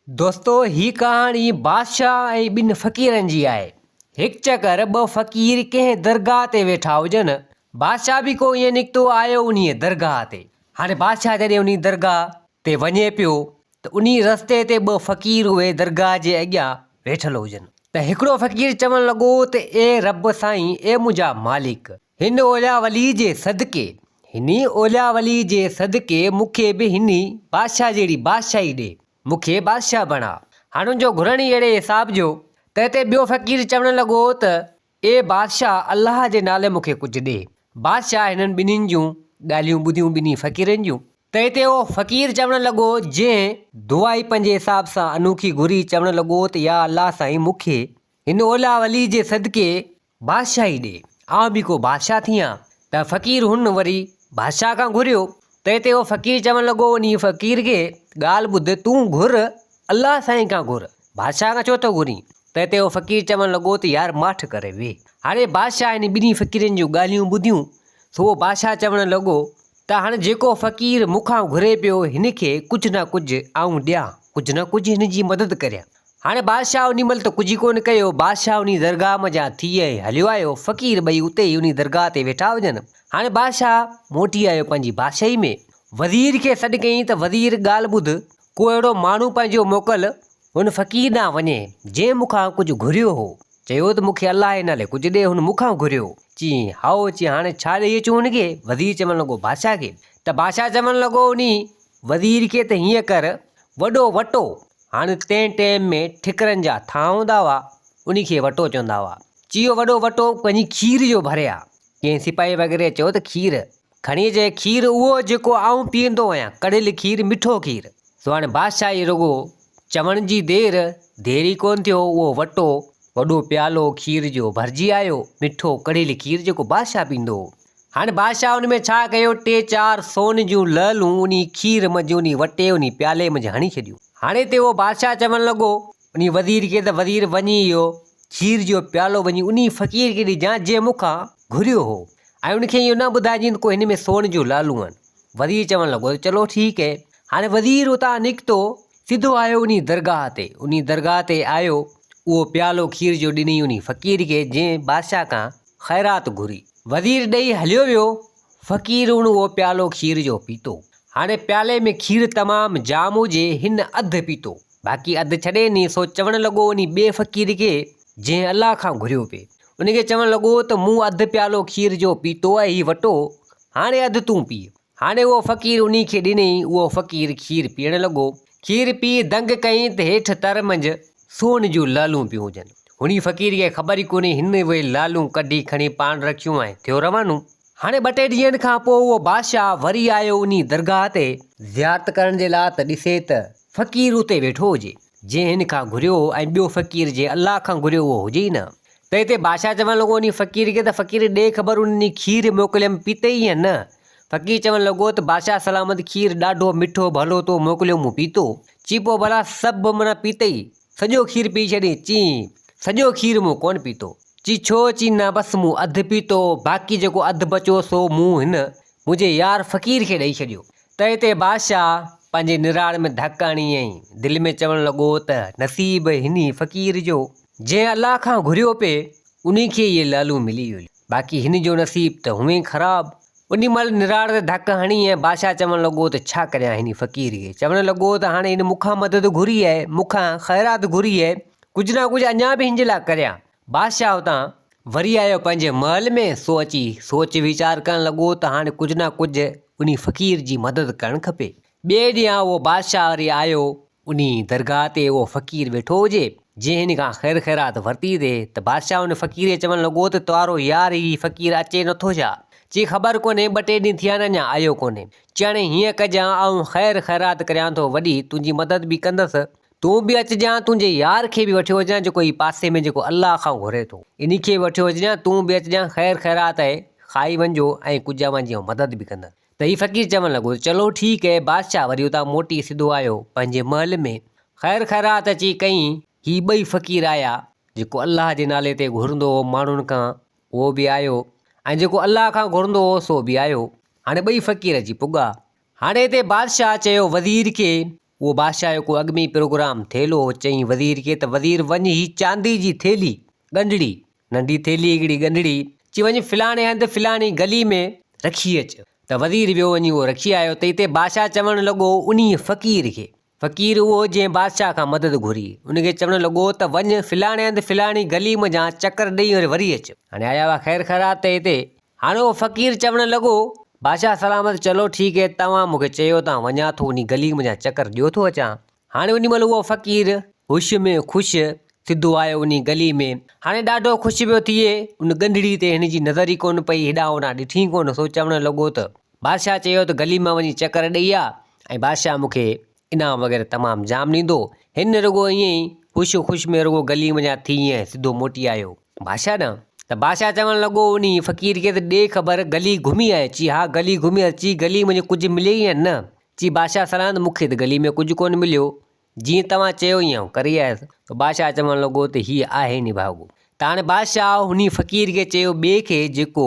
دوستو هي ڪهاڻي بادشاهه ۽ ٻن فقيرن جي آهي. هڪ چڪر ٻه فقير ڪنهن درگاهه تي ويٺا هجن. بادشاهه به ڪو ائين نڪتو آيو انهيء درگاهه تي. هاڻي بادشاهه جڏهن انهي درگاهه تي وڃي پيو ته انهي رستي تي ٻه فقير اهي درگاهه جي اڳيان ويٺل هجن ته هڪڙو فقير چوڻ لڳو ته اي رب سائين اي منهنجا مالڪ هن اولياء ولي جي صدقي هني اولياء ولي جي صدقي مون کي به هني بادشاهه جهڙي بادشاهي ڏي، مون کي بادشاهه بڻاء. هاڻ ان جو گهرڻ ئي اهڙي حساب جو. تنهن تي ٻيو فقير چوڻ لڳو ته اي بادشاهه الله جي نالي مون کي ڪجهه ڏي. بادشاهه هنن ٻنهين جون ڳالهيون ٻڌيون ٻنهي فقيرن جون. تنهن تي اهو فقير چوڻ لڳو جنهن دعا ئي پنهنجي حساب سان انوکي گهري چوڻ لڳو ته يا الله سائين مون کي هن اولياء ولي جي صدقي بادشاهي ڏي، آئون به ڪو بادشاهه ٿيان. ته فقير هن وري بادشاهه کان گهريو. تنهن تي اهو فقير چوڻ لڳو، انهيء فقير کي ڳالهه ٻڌ، تون گهر، الله سائين کان گهر، بادشاهه کان ڇو ٿو گهرين؟ تنهن تي اهو فقير چوڻ لڳو ته يار ماٺ ڪري ويهه. هاڻي بادشاهه انهن ٻنهي فقيرن جون ڳالهيون ٻڌيون، سو اهو بادشاهه چوڻ لڳو ته هاڻي جيڪو فقير مون کان گهري پيو، هن کي ڪجهه نه ڪجهه آئون ڏيان، ڪجهه نه ڪجهه هن جي مدد ڪريان. هاڻي بادشاهه انهي مهل ته ڪجهه ئي ڪونه ڪيو. بادشاهه انهي درگاهه منجهان ٿي ۽ هليو آيو. فقير ٻئي اتي ئي انهي درگاهه تي ويٺا هجن. هاڻي بادشاهه موٽي آيو پنهنجي بادشاهي ۾. وزير کي سڏ ڪيائين ته وزير ڳالهه ٻڌ، ڪو اهڙو ماڻهو پنهنجو موڪل، هن فقير ڏانهن وڃي، جنهن مون کان ڪجهه گهريو هو. چيو ته مون کي الله جي نالي ڪجهه ڏي، هن مون کان گهريو. چيائين، هائو. چيائين، هاڻي ڇا ڏئي اچون هن کي؟ وزير چوڻ لڳو، بادشاهه کي. ته بادشاهه چوڻ لڳو انهي وزير کي ته هيئن ڪر، وڏو وٽو، هاڻي تنهن ٽيم ۾ ٺڪرن جا ٿانء هوندا هئا، انهي کي وٽو چوندا هئا. چيو وڏو وٽو وڃي کير جو ڀري آ. ڪنهن سپاهي وغيره چيو ته کير کڻي اچ، کير اهو جيڪو آئون پيئندو آهيان، ڪڙهيل کير، مٺو کير. سو هاڻي بادشاهه جي رڳو چوڻ جي دير، دير ئي ڪونه ٿيو، اهو وٽو، وڏو پيالو کير جو ڀرجي آيو، مٺو ڪڙهيل کير جيڪو بادشاهه پيئندو هو. هاڻي بادشاهه ان ۾ ڇا ڪيو، ٽي چار سون جون لعلون انهي کير منجهه انهي وٽي انهي پيالي منجهه هڻي ڇڏيون. هاڻي هتي اهو بادشاهه چوڻ لڳو انهي وزير کي ته وزير وڃي اهو کير جو پيالو وڃي انهي فقير کي ڏجان جنهن مون کان گهريو هو ۽ ان کي اهو نه ٻڌائجين ته ڪو هن ۾ سون جون لعلون آهن. وزير چوڻ لڳو ته چلو ٺيڪ هي. هاڻي وزير اتان نڪتو سڌو آيو انهي درگاهه تي. انهي درگاهه تي آيو اهو پيالو کير جو ڏنئي انهي فقير کي جنهن بادشاهه کان خيرات گهري. وزير ڏئي هليو ويو. فقير هن اهو پيالو کير جو پيتو. هاڻي پيالي ۾ کير تمام جام هجي، هن اڌ پيتو. باقي اڌ ڇڏي ني، سو چوڻ لڳو انهي ٻئي فقير کي، جنهن الله کان گهريو پئي. ان کي چوڻ لڳو ته مون اڌ پيالو کير جو پيتو آهي هي وٽو، هاڻي اڌ تون پيء. هاڻي اهو فقير انهي کي ڏنئي، اهو فقير کير پيئڻ لڳو. کير پي دنگ ڪيائين ته هيٺ تر منجهه سون جون لعلون پيون هجن. هني فقير کي خبر ئي ڪونهي، هن اهي لعلون ڪڍي کڻي پاڻ رکيون ۽ ٿيو روانو. هاڻي ٻه ٽي ڏينهن کان پوء اهو بادشاهه وري آيو انهي درگاهه تي زيارت ڪرڻ جي لاء ته ڏسي ته فقير اتي ويٺو هجي، جنهن هن کان گهريو هو ۽ ٻيو فقير جنهن الله کان گهريو اهو هجي ئي نه. تنهن تي بادشاهه چوڻ لڳو انهي فقير کي ته فقير ڏي خبر انهي کير موڪليم پيتئي يا نه؟ فقير چوڻ لڳو ته بادشاهه سلامت کير ڏاڍو مٺو ڀلو تو موڪليو مون پيتو. چي پوء ڀلا سڀ معنيٰ پيتئي؟ سڄو کير پي ڇڏين؟ چي سڄو کير مون ڪونه پيتو. چي ڇو؟ چي نه بس مون اڌ پيتو باقي جيڪو اڌ بچو سو مون هن منهنجي يار فقير کي ڏئي ڇڏيو. تنهن تي بادشاهه پنهنجي نراڙ ۾ ڌڪ هڻي ۽ دل ۾ چوڻ لڳو ته نصيب هني فقير جو جنهن الله کان گهريو پئي انهي کي اهي لعلون ملي ويون باقي هن جو نصيب ته هونئن خراب. انهي مهل نراڙ تي ڌڪ هڻي ۽ بادشاهه چوڻ لڳو ته ڇا ڪريان هني فقير کي. چوڻ لڳو ته هاڻي هن مون کان مدد گهري آهي، مون کان خيرات گهري آهي، ڪجهه نه ڪجهه اڃا به هن جي لاء ڪريان. بادشاهه اتان وري آيو پنهنجي محل ۾، سو اچي سوچ ويچار ڪرڻ لڳو ته هاڻي ڪجهه نه ڪجهه انهي فقير جي مدد ڪرڻ کپي. ٻئي ڏينهن اهو بادشاهه وري آيو انهي درگاهه تي اهو فقير ويٺو هجي، جنهن هن کان خير خيرات ورتي تي ته بادشاهه ان فقير کي چوڻ لڳو ته توارو يار هي فقير اچي نٿو ڇا؟ چي خبر ڪونهي ٻه ٽي ڏينهن ٿيا آهن اڃا آيو ڪونهي. چيائين هيئن ڪجان آئون خير خيرات ڪريان ٿو وڏي تنهنجي مدد به ڪندس تون به اچجان، تنهنجي يار کي به وٺيو اچجان جيڪو هي پاسي ۾ جيڪو الله کان گهري ٿو، انهي کي به وٺيو اچجان، تون به اچجان، خير خيرات اهي، کائي وڃجو ۽ ڪجهه اوهان جي آئون مدد به ڪندس. ته هي فقير چوڻ لڳو ته چلو ٺيڪ اهي. بادشاهه وري اتان موٽي سڌو آيو پنهنجي محل ۾، خير خيرات اچي ڪئين. هي ٻئي فقير آيا، جيڪو الله جي نالي تي گهرندو هو ماڻهن کان، اهو به آيو ۽ جيڪو الله کان گهرندو هو سو به آيو. هاڻي ٻئي فقير اچي پڳا. هاڻي هتي بادشاهه چيو وزير کي. اهو بادشاهه جو ڪو اڳ ۾ ئي پروگرام ٿيل هو. چيائين وزير کي ته وزير وڃ هي چاندي جي ٿيلهي، ڳنڍڙي، ننڍي ٿيلهي هڪڙي ڳنڍڙي، چي وڃ فلاڻي هنڌ فلاڻي گلي ۾ رکي اچ. ته وزير ويو وڃي اهو رکي آيو ته اتي بادشاهه چوڻ لڳو انهيء فقير کي، فقير اهو جنهن بادشاهه کان مدد گهري، ان کي چوڻ لڳو ته وڃ فلاڻي هنڌ فلاڻي گلي منجهان چڪر ڏئي وري وري اچ. هاڻي آيا هئا خير خيرات تي هتي. هاڻي اهو فقير چوڻ لڳو، بادشاهه سلامت چلو ٺيڪ هي توهان مون کي چيو ته آئون وڃان ٿو انهي گلي منجهان چڪر ڏيو ٿو اچان. هاڻي انهي مهل اهو فقير هوش ۾ خوش سڌو آيو انهي گلي ۾. هاڻي ڏاڍو خوش پيو ٿئي، ان ڳنڍڙي تي هن جي نظر ئي ڪونه پئي، هيڏانهن هوڏانهن ڏٺي ڪونه، سو چوڻ لڳو ته. بادشاهه چيو ته گلي مان وڃي چڪر ڏئي آ ۽ بادشاهه مون کي انعام وغيره تمام جام ڏيندو. هن رڳو ائين ئي هوش خوش ۾ رڳو گلي منجهان ٿي ۽ سڌو موٽي آيو بادشاهه ڏانهن. ته بادشاهه چوڻ لڳو انهي فقير کي ته ڏي خبر گلي گهمي آئين؟ چي ها گلي گهمي آيس. چي گلي منجهه ڪجهه مليئي يا نه؟ چي بادشاهه سلامت مون کي ته گلي ۾ ڪجهه ڪونه مليو. جيئن توهان چيو ائين آئون ڪري آيس. ته بادشاهه چوڻ لڳو ته هيء آهي نڀاڳو. ته هاڻي بادشاهه انهي فقير کي چيو ٻئي کي جيڪو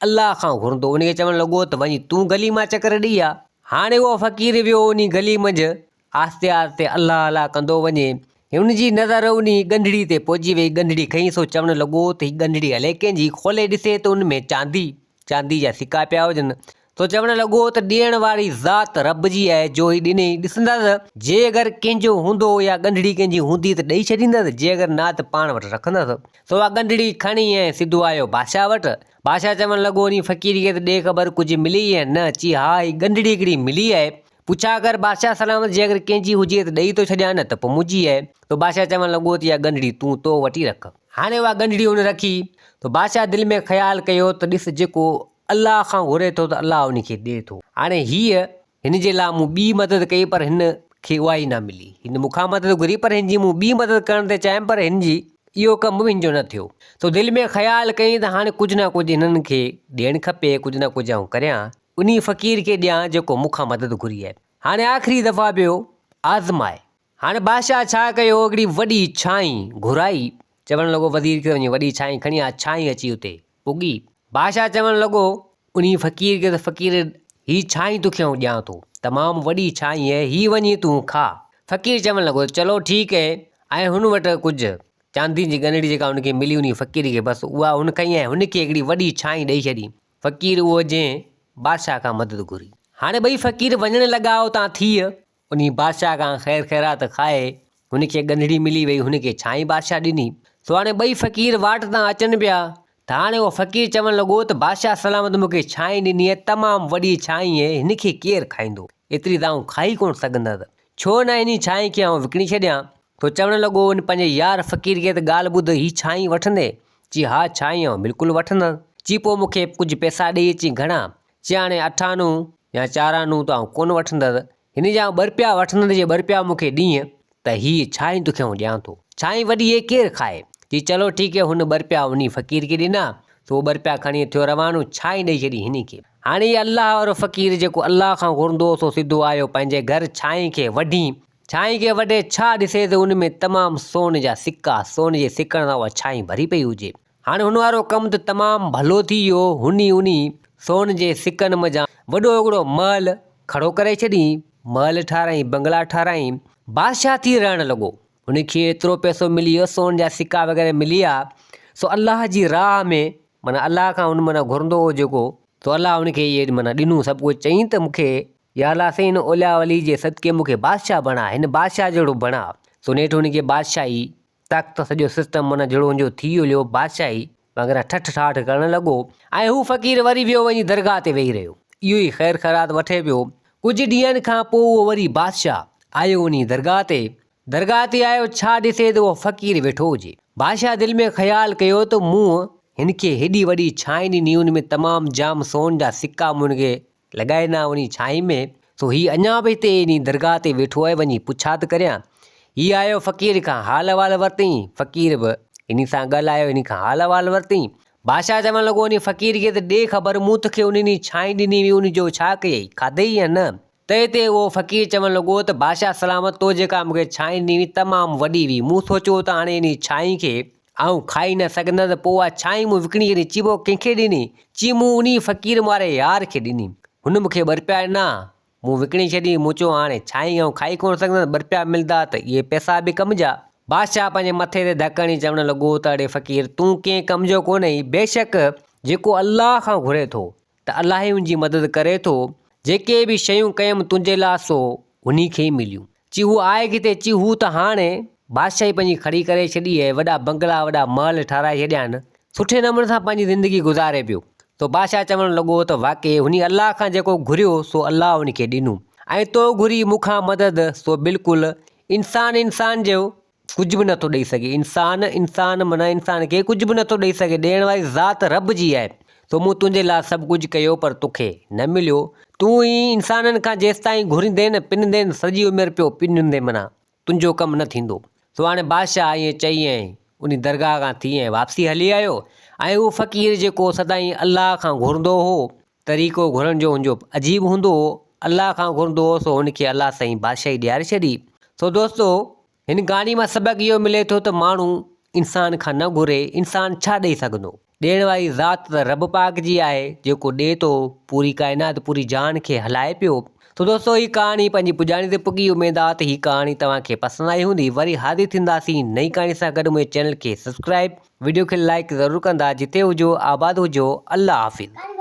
الله کان گهرندو ان کي چوڻ لڳو ته وڃي تون گلي مان چڪر ڏئي آ. هاڻي اهو فقير ويو انهي گلي منجهه آهستي آهستي الله الله ڪندو وڃي. هن جي نظر انهي ڳنڍڙي تي پئجي وئي. ڳنڍڙي کنئي سو چوڻ لڳو ته هي ڳنڍڙي الائي ڪنهن جي؟ کولي ڏسي ته ان ۾ چاندي، چاندي جا سڪا پيا هجن. سو چوڻ لڳو ته ڏيڻ واري ذات رب جي آهي، جو هي ڏني ڏسندس، جي اگر ڪنهن جو هوندو يا ڳنڍڙي ڪنهن جي هوندي ته ڏئي ڇڏيندس، جي اگر نه ته پاڻ وٽ رکندس. سو اها ڳنڍڙي کڻي ۽ سڌو آيو بادشاهه وٽ. بادشاهه چوڻ لڳو انهي فقير کي ته ڏي خبر ڪجهه ملي يا نه؟ چي ها هي ڳنڍڙي هڪڙي ملي آهي. پڇا ڪر بادشاهه سلامت جي اگر ڪنهن جي هجي ته ڏئي ٿو ڇڏيان نه ته پوء منهنجي آهي. سو بادشاهه چوڻ لڳو ته اها ڳنڍڙي تون تو وٽ ئي رک. هاڻي اها ڳنڍڙي هن رکي. سو بادشاهه دل ۾ خيال ڪيو ته ڏس جيڪو الله کان گهري ٿو ته الله ان کي ڏئي ٿو. هاڻي هيء هن جي لاء مون ٻي مدد ڪئي پر هن کي اها ئي نه ملي. هن مون کان مدد گهري پر هن جي مون ٻي مدد ڪرڻ تي چاهيم پر هن جي اهو ڪم به هن جو نه ٿيو. سو دل ۾ خيال ڪيائين ته هاڻي ڪجهه نه ڪجهه هنن کي ڏيڻ کپي، ڪجهه نه ڪجهه آئون ڪريان، انهي فقير کي ڏيان جيڪو مون کان مدد گهري آهي. هاڻي آخري دفعا پيو آزمائي. هاڻي بادشاهه ڇا ڪيو، هڪڙي وڏي ڇانئي گهرائي، چوڻ لڳو وزير کي وڃي وڏي ڇانئي کڻي آ، ڇانئي اچي اتي پڳي. بادشاهه چوڻ لڳو انهي فقير کي ته فقير هي ڇانئي توکي آئون ڏيان ٿو، تمام وڏي ڇانئي اهي، هي وڃي تون کاء. فقير چوڻ لڳو ته چلو ٺيڪ اهي ۽ هن وٽ ڪجهه چاندي جي ڳنڍڙي جيڪا هن کي ملي انهي فقير کي بس اها هن کنئي ۽ هن کي هڪڙي وڏي ڇانئي ڏئي ڇڏي. فقير اهو جنهن بادشاهه کان مدد گهري. هاڻي ٻئي فقير وڃڻ لڳا اتان ٿيء انهي بادشاهه کان خير خيرات کائي هن کي ڳنڍڙي ملي وئي، هن کي ڇانئي بادشاهه ڏني. سو هاڻي ٻئي فقير واٽ تان اچن پيا ته هاڻي اهو فقير چوڻ لڳو ته بادشاهه سلامت مون کي ڇانئي ڏني آهي، تمام وڏي ڇانئي آهي، هن کي ڪير کائيندو؟ ايتري ته آئون کائي ڪونه سگهندس، ڇو نه انهي ڇانئي کي آئون وڪڻي ڇڏيان؟ سو چوڻ لڳو ان پنهنجي يار فقير کي ته ڳالهه ٻڌ، هي ڇانئي وٺندين؟ چي ها ڇانئي آئون بلڪل وٺندس. چي پوء مون کي ڪجهه پئسا ڏي؟ چي گهڻا؟ چي هاڻي اٺانو يا چارانو ته آئون ڪونه وٺندس، هن جا آئون ٻه رپيا وٺندس، جي ٻه رپيا مون کي ڏينء ته هيء ڇانئي توکي آئون ڏيان ٿو. ڇانئي وڏي هي ڪير کائي؟ چي چلو ٺيڪ هي، هن ٻه رپيا انهي فقير کي ڏنا، سو اهو ٻه رپيا کڻي ٿيو روانو، ڇانئي ڏئي ڇڏي هن کي. هاڻي هي الله وارو فقير جيڪو الله کان گهرندو هو سو سڌو آيو پنهنجي گهر، ڇانئي کي وڍي، ڇانئي کي وڍي ڇا ڏسي ته ان ۾ تمام سون جا سڪا، سون جي سڪن سان اها ڇانئي ڀري پئي هجي. هاڻي هن وارو ڪم ته تمام ڀلو ٿي ويو. هن ئي انهي سون جي سڪن منجهان وڏو هڪڙو محل کڙو ڪري ڇڏيائين. محل ٺاهرائين، بنگلا ٺاهرائين. بادشاهه ٿي رهڻ لڳو. هن کي ايترو پئسو ملي ويو، سون جا سڪا وغيره ملي ويا، سو الله جي راهه ۾ معنيٰ الله کان هن معنيٰ گهرندو هو جيڪو، سو الله هن کي اهي معنيٰ ڏنو سڀ ڪجهه. چيائين ته مون کي يا الله سائين هن اولياء ولي جي صدقي مون کي بادشاهه بڻاء، هن بادشاهه جهڙو بڻاء. سو نيٺ هن کي بادشاهي تخت سڄو سسٽم معنيٰ جهڙو هن جو ٿي هليو بادشاهي وغيره ٺٺ ٺاٺ ڪرڻ لڳو ۽ هو فقير وري ويو وڃي درگاهه تي ويهي رهيو اهو ئي خير خيرات وٺي پيو ڪجهه ڏينهن کان پوء اهو وري بادشاهه آيو وڃي درگاهه تي درگاهه تي آيو ڇا ڏسي ته اهو فقير ويٺو هجي بادشاهه دل ۾ خيال ڪيو ته مون هن کي هيڏي وڏي ڇانء ڏني ان ۾ تمام جام سون جا سڪا مون هن کي لڳائي نه انهي ڇانئي ۾، سو هي اڃا به هتي انهي درگاهه تي ويٺو آهي، وڃي پڇا ته ڪريان. هي آيو فقير کان حال احوال ورتئين، فقير به انهي سان ڳالهايو، انهي کان حال احوال ورتئين. بادشاهه چوڻ لڳو انهي فقير کي ته ڏي خبر مون توکي انهي ڇانئي ڏني هئي ان جو ڇا ڪيئي، کاڌئي يا نه؟ تنهن تي اهو فقير چوڻ لڳو ته بادشاهه سلامت تو جيڪا مون کي ڇانئي ڏني هئي تمام وڏي هئي، مون سوچيو ته هاڻي انهي ڇانئي کي آئون کائي نه سگهندس، پوء اها ڇانئي مون وڪڻي ڇڏي. چي پوء ڪنهن کي ڏني؟ چي مون انهيء فقير واري يار کي ڏني. هن مون کي ٻه رپيا ڏنا. مون وڪڻي ڇڏي، مون چيو هاڻي ڇائي آئون کائي ڪونه سگهندس، ٻه رپيا ملدا ته اهي پئسا به ڪم جا. بادشاهه پنهنجي مٿي تي ڌڪ هڻي چوڻ لڳو ته اڙي فقير تون ڪنهن ڪم جو ڪونهين، بيشڪ جيڪو الله کان گهري ٿو ته الله ئي ان جي مدد ڪري ٿو، جيڪي به شيون ڪيم تنهنجي لاء سو انهي کي ئي مليون. چي هو آهي ڪٿي؟ چي هو ته هاڻي بادشاهي پنهنجي کڙي ڪري ڇڏي ۽ وڏا بنگلا وڏا محل ٺهرائي ڇڏيا آهن، سٺي نموني سان پنهنجي زندگي گذاري پيو. سو بادشاهه چوڻ لڳو ته واقعي هني الله کان جيڪو گهريو سو الله ان کي ڏنو ۽ تو گهري مون کان مدد سو بلڪل انسان انسان جو ڪجهه به نٿو ڏئي سگهي. انسان انسان معنيٰ انسان کي ڪجهه به نٿو ڏئي سگهي. ڏيڻ واري ذات رب جي آهي. سو مون تنهنجي لاء سڀ ڪجهه ڪيو پر توکي نه مليو. تون ئي انسانن کان جيستائين گهرندين پنندين سڄي عمر پيو پنندين معنيٰ تنهنجو ڪم نه ٿيندو. سو هاڻي بادشاهه ائين چئي ۽ انهي درگاهه کان ٿي ۽ واپسي هلي آيو ۽ اهو فقير جيڪو سدائين الله کان گهرندو هو، طريقو گهرڻ جو هن جو عجيب هوندو هو، الله کان گهرندو هو سو هن کي الله سائين بادشاهي ڏياري ڇڏي. سو دوستو! هن ڪهاڻي مان سبق اهو ملي ٿو ته ماڻهو انسان کان نه گهري، انسان ڇا ڏئي سگهندو؟ ڏيڻ واري ذات ته رب پاڪ جي آهي، جيڪو ڏئي ٿو، پوري ڪائنات، پوري جهان کي هلائي پيو. سو دوستو هي ڪهاڻي پنهنجي پڄاڻي تي پڳي، اميد آ ته هي ڪهاڻي توهان کي پسند آئي هوندي. وري حاضر ٿينداسين نئين ڪهاڻي سان گڏ منهنجي چينل کي سبسڪرائب، وڊيو کي لائيڪ ضرور ڪندا، جتي هجو آباد هجو، الله حافظ.